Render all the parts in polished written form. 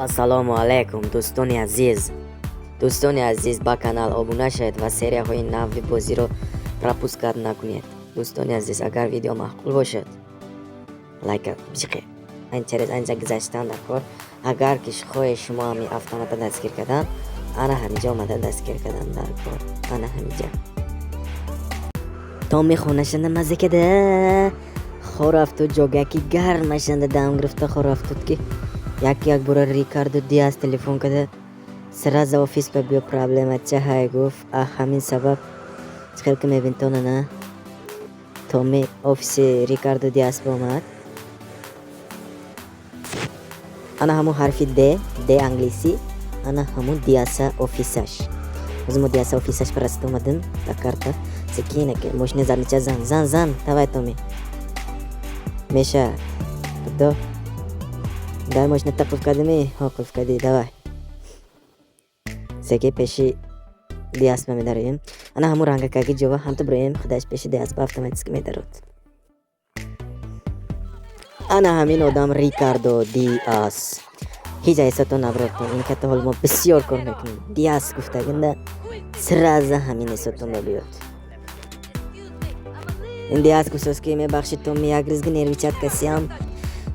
Ассалому алайкум, дӯстони азиз. Дӯстони азиз, ба канал обуна шавед ва серияҳои нави бозиро пропускать накунед. Дӯстони азиз, агар видео маъқул бошад, лайка биҷиқед. Через анҷа гузаштан дар кор. Агар ки хоҳед шумо ҳамин автомата дастгир кардан, ана ҳаминҷа омада дастгир кардан дар кор. Ана ҳаминҷа. Томи хонашанда мазза када хорафту, ҷогаки гармашанда дам гирифта хорафтуд, ки як як бора Рикардо Диас телефон када: «Сразу офис ба биё, проблема ча ҳай», гуфт. А ҳамин сабаб хел ки мебинтона на Томи офиси Рикардо Диас омад. Ана ҳамун ҳарфи Д, Д англисӣ, ана ҳамун Диаса офисаш. Ҳозир мо Диаса офисаш параста омадем. Да карта секина ки мошина заднича зан, зан, зан, давай, Томи, меша худо дар мошина та қулф кардими? Ҳо, қулф кардӣ. Давай, секи пеши Диаспа медароем. Ана ҳамун рангакаги ҷова ҳамту бироем, худаш пеши Диаспа автоматически медарод. Ана ҳамин одам Рикардо Диас. Ҳеҷ ҳайсатон набротон, ин ката ҳол мо бисёр кор мекунем. Диас гуфтагинда сразу ҳамин ҳисотон мебиёд. Ин Диас гуфтост, ки мебахшид, Томи, як ризги нервничать касиам,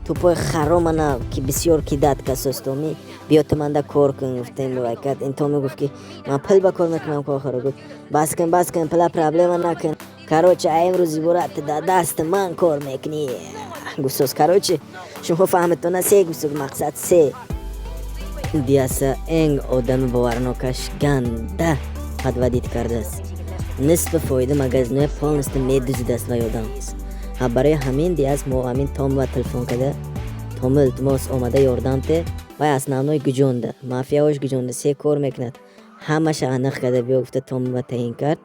тӯпои харомана ки бисёр кидать касос. Томи, биё, ту манда кор кун, гуфтем. Вайкат ин Томи гуфт, ки ман пул ба кор мекунам. Кохаро гуфт: «Бас кун, бас кун, пула проблема накун. Короче, имрӯз иборат ту дар дасти ман кор мекунӣ», гуфтос. Короче, шумо фаҳмитона, се гуфтос, мақсад се. Диаса энг одами боварнокаш ганда подводить кардааст, нисфи фоида магазинои полностью медузидааст вай одам. Барои ҳамин Диас мо ҳамин Том ба телефон карда: «Томи, илтимос, омада ёрдам те, вай основной гуҷонда, мафияҳош гуҷонда, се кор мекунад, ҳамаша аниқ карда биё», гуфта Томи ба таъин кард.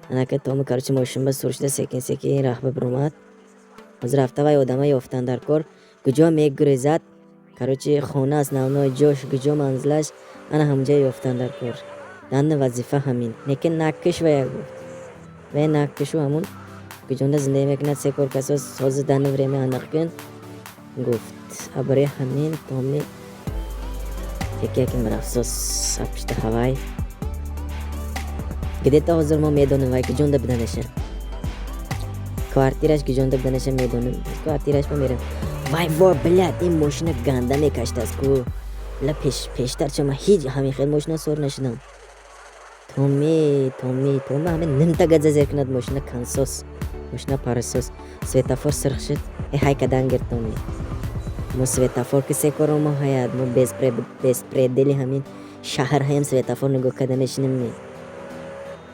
Анака Томи, короче, мошин ба сур шуда, секин секин раҳба биромад. Ҳозир рафта вай одама ёфтан дар кор, куҷо мегурезад. Короче, хона, основной ҷош куҷо, манзилаш, ана ҳамунҷа ёфтан дар кор. Данна вазифа ҳамин. Лекин наккиш, вая гуфт, вая наккишу ҳамун куҷонда зиндагӣ мекунад, се кор касос, ҳозир данный время аниқ кун, гуфт. А барои ҳамин Томи яке яке мерафсос пишта ҳавай. Где-то ҳозир мо медонем вай куҷонда биданаша, квартираш куҷонда биданаша медонем, квартираш ма мерем. Вай, во, блядь, ин мошина ганда мекаштааст ку. Ла пештар чо ман ҳеҷ ҳамин хел мошина сор нашудам. Томи, Томи, Томи ҳамин нимта газа зер кунад, мошина кансос, мошина парасос. Светофор сирх шуд, э ҳай кадан гирд, Томи. Мо светофор ки се коро мо ҳаят, мо беспредели ҳамин шаҳр ҳаям, светофор нигоҳ карда мешинем. Ми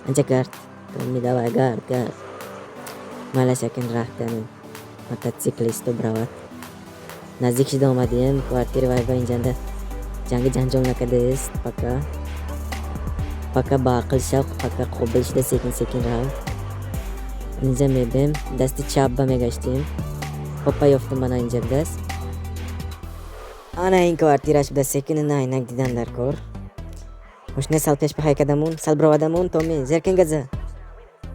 анҷа гард, Томи, давай, гард, гард. Малаш якин раҳтамин мотоциклисто бравад. Наздик шида омадием квартири вай ба. Инҷанда ҷанги ҷанҷол накардааст пока. Пока баақл шав, пока қобил шуда, секин секин рав. Инҷа мебем, дасти чап ба мегаштем. Опа, ёфтум, ана инҷа будаст, ана ин квартираш буда. Секин на айнак дидан дар кор. Мошина сал пеш ба ҳайкадамун, сал бировадамун. Томи, зеркин газа,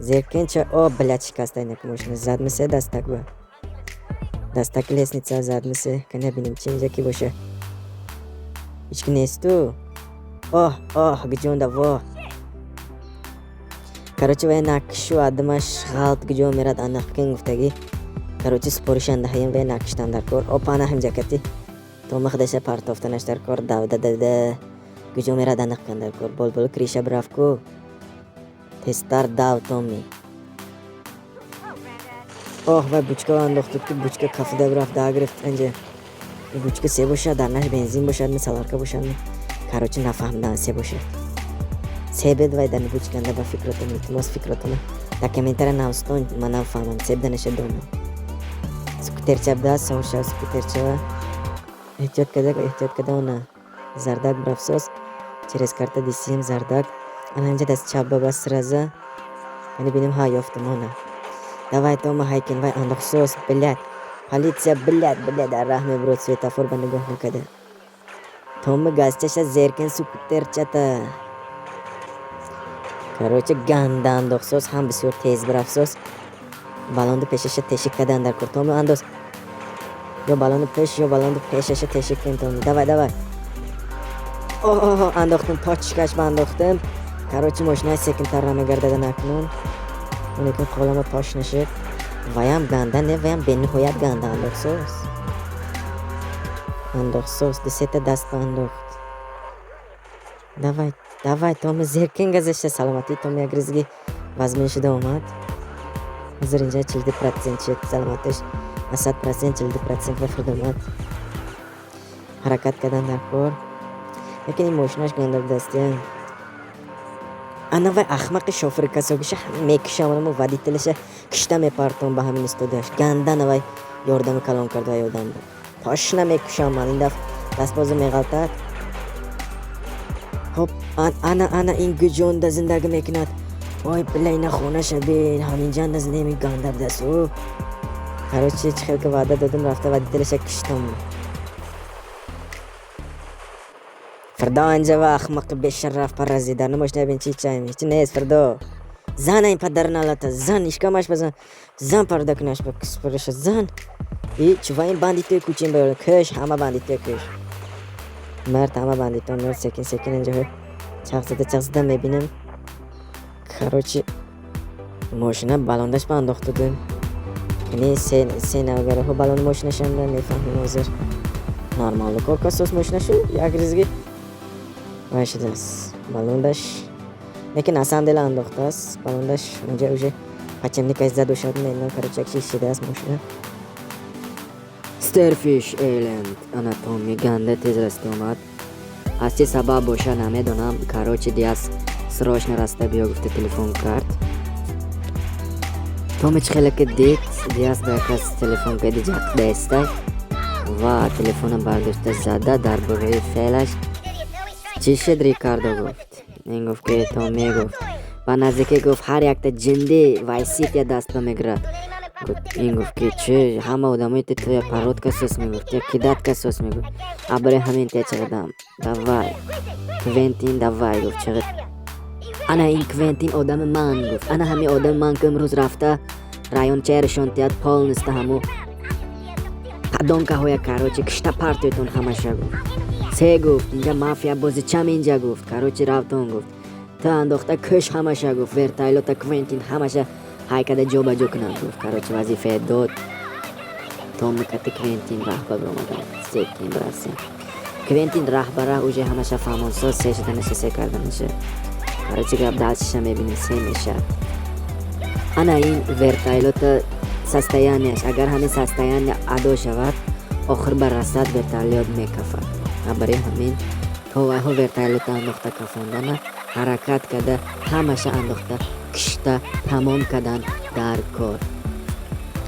зеркин ча. О, блядь, шикаст айнаки мошина, зад мисе дастак ба дастаки лестница зад мисе. Кана бинем, чи инҷа ки боша? Ҳички несту. Оҳ, оҳ, гиҷонда воҳ. Короче, вай накишу адамаш ғалт гиҷо мерад, аниқ кин гуфтагӣ. Короче, супоришандаҳаем, вай накиштан дар кор. Опа, ана ҳамҷакати Тома хадаша партофтанаш дар кор. Давда давда гиҷо мерад, аниқ кан дар кор. Болбол крыша бирафт ку. Тезтар дав, Томи. Оҳ, вай бучка андохтуд, ки бучка кафида бирафт, да гирифт. Анҷа бучка се бошад, дар наш бензин бошад, солярка бошад, короче, нафаҳмидам се бошад. Себед вай дар бучканда ба фикротон, илтимос, фикротона дар комментария навистон, ман нафаҳмам, себ данаша донам. Скутерча будааст, савшав скутерчава. Эҳтиёт када, эҳтиёт када. Она зардак бирафсос, через карта дисием зардак. Ана инҷа даст чап ба бас сразу. Яъне бинем, ҳа, ёфтам, она. Давай, Тома, ҳайкин, вай андохсос, блядь. Полиция, блядь, блядь, дар раҳ мебурод, светофор ба нигоҳ накада. Томи, газчаша зеркин скутерчата. Короче, ганда андохсос, ҳам бисёр тез бирафсос. Балонду пешаша тешик кадан дар кор. Томи, андоз. Ё балону пеш, ё балонду пешаша тешик кун, Томи. Давай, давай. Оҳ, андохтем, точкаш ба андохтем. Короче, мошинаи секинтар намегардада накунун. Лекин қолама тош нашед. Ваям ганда не, ваям бениҳоят ганда андохсоз. Андохсоз, дусета даст ба андохт. Давай, давай, Томи, зеркин газашта, саломатии Томи як ризги вазмин шуда омад. Ҳозир инҷа 42% шуд саломатиш. Аз 100% 42% ба фурд омад. Ҳаракат кардан дар кор. Лекин ин мошинаш ганда будастия. Ана вай ахмақи шофери касогиша мекушам, анамо водителаша кишта мепартом ба ҳамин истодаш. Ганда навай ёрдами калон кард вай одам. Тошна мекушам ман ин даф дастбоза меғалтад. Хоб, ана ана ин гуҷонда зиндагӣ мекунад. Ой, била, ина хонаша бин, ҳаминҷанда зиндагӣ ганда будаст. Ӯ. Короче, чӣ хел ки ваъда додам, рафта водителаша киштам. Фирдо анҷа ва ахмақи бешараф паразит дар намош набин, чи чайми. Чи нест, Фирдо. Зан ин падар налата, зан ишкамаш базан. Зан парда кунаш ба киспараша зан. И чува ин бандитои кӯчин ба кӯш, ҳама бандитои кӯш. Мард ҳама бандитон мер секин секин инҷо чақ зада чақ зада мебинам. Короче, мошина балондаш ба андохта додем. Яъне се навгараҳо балони мошинашанда мефаҳмем ҳозир. Нормально кор касос мошинашу як ризги вай шудааст. Балондаш лекин на самом деле андохтааст. Балондаш унҷа уже подшипникаш зад шуд, мено, короче, як чиз шидааст мошина. Starfish Island. Ана Томми ганда тез раста омад. Аз чӣ сабаб боша, намедонам. Короче, Диас срочно раста биё гуфта телефон кард. Томми чӣ хеле ки дид, Диас ба як кас телефон карди, ҷақ даистай ва телефона бардошта зада дар бораи феълаш. Чӣ шуд, Рикардо, гуфт. Ин гуфт ки Томми гуфт. Ба наздикӣ, гуфт, ҳар якта ҷинди Вайсития даст ба мегирад. Ин гуфт ки чӣ, ҳама одамои ту туя парод касос, мегуфт, я кидат касос, мегуфт. А барои ҳамин тия чиғидам. Давай. Квентин, давай, гуфт, чиғид. Ана ин Квентин одами ман, гуфт. Ана ҳамин одами ман ки имрӯз рафта райончаерашон тият полностью ҳаму подонкаҳоя, короче, кишта партойтон ҳамаша, гуфт. Се, гуфт, инҷа мафия бози чам инҷа, гуфт. Короче, рафтон, гуфт. Ту андохта кӯш ҳамаша, гуфт. Вертолёта Квентин ҳамаша ҳайкада ҷобаҷо кунад, гуфт. Короче, вазифае дод. Томми кати Квентин раҳба биромадан. Секин бирасем. Квентин раҳбара уже ҳамаша фаҳмонсоз, се шуданаша, се карданаша. Короче, гап дальшеша мебинем, се мешавад. Ана ин вертолёта состоянияш, агар ҳамин состояние адо шавад, охир ба расад вертолёт мекафад. Барои ҳамин то вайҳо вертолёта андохта кафондана ҳаракат карда ҳамаша андохта кишта тамом кардан дар кор.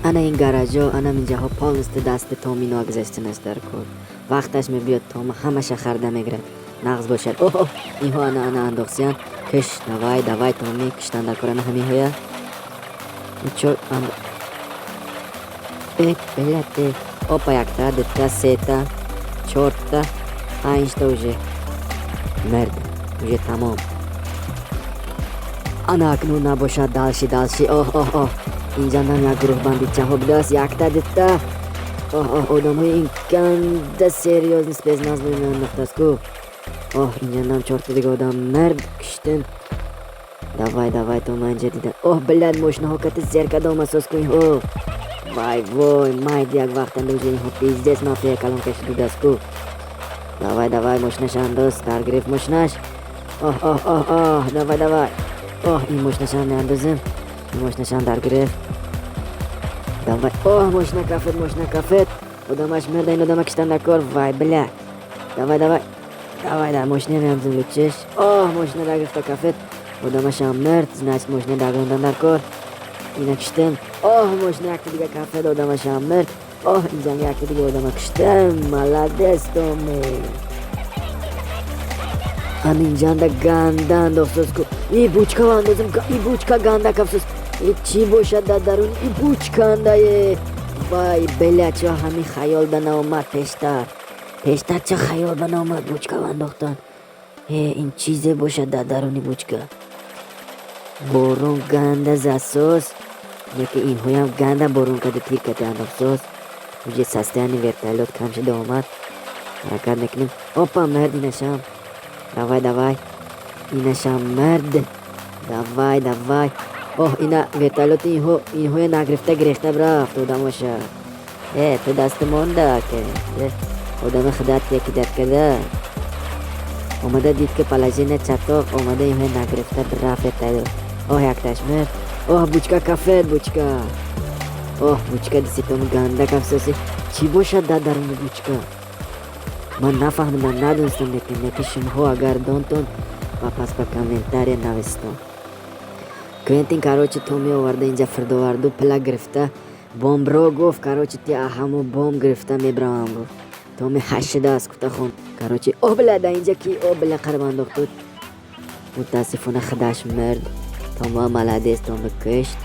Ана ин гаражо, ана инҷаҳо полностью дасти Томино гузаштанаш дар кор. Вақташ мебиёд, Тома ҳамаша харда мегирад. Нағз бошад. Оҳ, инҳо ана ана андохсиян. Киш, давай, давай, Томи, киштан дар кор ана ҳаминҳоя. Чо э, блядь, э. Опа, якта, дута, сета, чорта, панҷта уже. Мерд, уже тамом. Ана акнун набошад дальше, дальше. Оҳ, оҳ, оҳ. Инҷа нам як гурӯҳ бандитчаҳо будааст. Якта, дута. Оҳ, оҳ, одамҳои ин ганда серьёзный спецназ меандохтааст ку. Оҳ, инҷа нам чорта дига одам мерд, киштем. Давай, давай, то ман инҷа дидам. Оҳ, блядь, мошинаҳо кати зеркада омасоз ку инҳо. Вай, вой, майд як вақт андоза инҳо пиздец мафия калон кашида будааст ку. Давай, давай, мошинаш андоз, дар гирифт мошинаш. Оҳ, оҳ, оҳ, оҳ, давай, давай. Оҳ, ин мошинашам меандозем. Ин мошинашам дар гирифт. Давай. Оҳ, мошина кафед, мошина кафед. Одамаш мерда, ин одама киштан дар кор. Вай, бля. Давай, давай. Давай, дар мошина меандозем лучшеш. Оҳ, мошина дар гирифта кафед. Одамашам мерд, значит, мошина даргондан дар кор. Ина киштем. Оҳ, мошина якта дига кафед, одамашам мерд. Оҳ, инҷам якта дига одама киштем. Молодец, Томи. Ан инҷанда ганда андохтоз ку. И бучка андозем, и бучка ганда кафсоз. И чӣ бошад дар дарун и бучка андае? Вай, бля, чо ҳамин хаёл ба наомад пештар. Пештар чо хаёл ба наомад бучка андохтан? Э, ин чизе бошад дар даруни бучка. Борон ганда засоз. Яке инҳоям ганда борон карда тир кати андохсоз. Уже состояние вертолёт кам шуда омад. Ҳаракат мекунем. Опа, мерди нашам. Давай, давай, инашам мирд. Давай, давай. Оҳ, ина вертолёти инҳоя нагирифта гирехта рафт одамоша. Э, ту дасти монда ке одами худат яки даткада омада дид, ки положение чатоқ омада, инҳоя нагирифта рафт вертолёт. Оҳ, якташ мирд. Оҳ, бучка кафед, бучка. Оҳ, бучка диситон ганда кафсоси. Чӣ бошад дар даруни бучка, ман нафаҳмидам, надонистам, лекин яки шумоҳо агар донтон ва пас ба комментария навистон. Квентин, короче, Томи оварда инҷа фирдоварду, пила гирифта бомбро гуфт. Короче, ти ҳамо бомб гирифта мебравам, гуфт. Томи ҳашидааст, гуфта хон. Короче, о бля, да инҷа ки, о бля, қариб андохтуд. Мутаассифона, худаш мирд. Тома молодец, Томи кушт.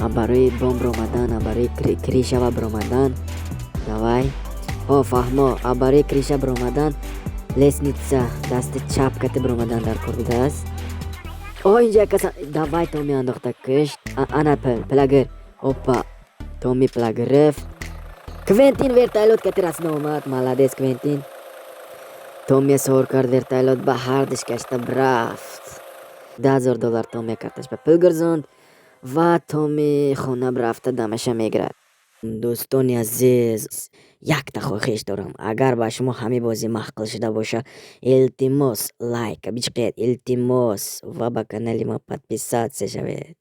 А барои бомб ромадан, а барои крыша ва биромадан, давай. О, фаҳмо, а барои крыша биромадан лестница дасти чап кати биромадан дар кор будааст. О, инҷа каса, давай, Томи андохта кушт. Ана пил, пила гир. Опа, Томи пила гирифт. Квентин вертолёт кати расида омад. Молодец, Квентин. Томи савор кард вертолёт, ба ҳардиш гашта рафт. 10 000 доллар Томи карташ ба пул гирзонд ва Томи хона рафта дамаша мегирад. Дӯстони азиз, якта хоҳиш дорам: агар ба шумо ҳамин бозӣ маъқул шуда боша, илтимос, лайка бичиқед, илтимос, ва ба канали ма подписаться шавед.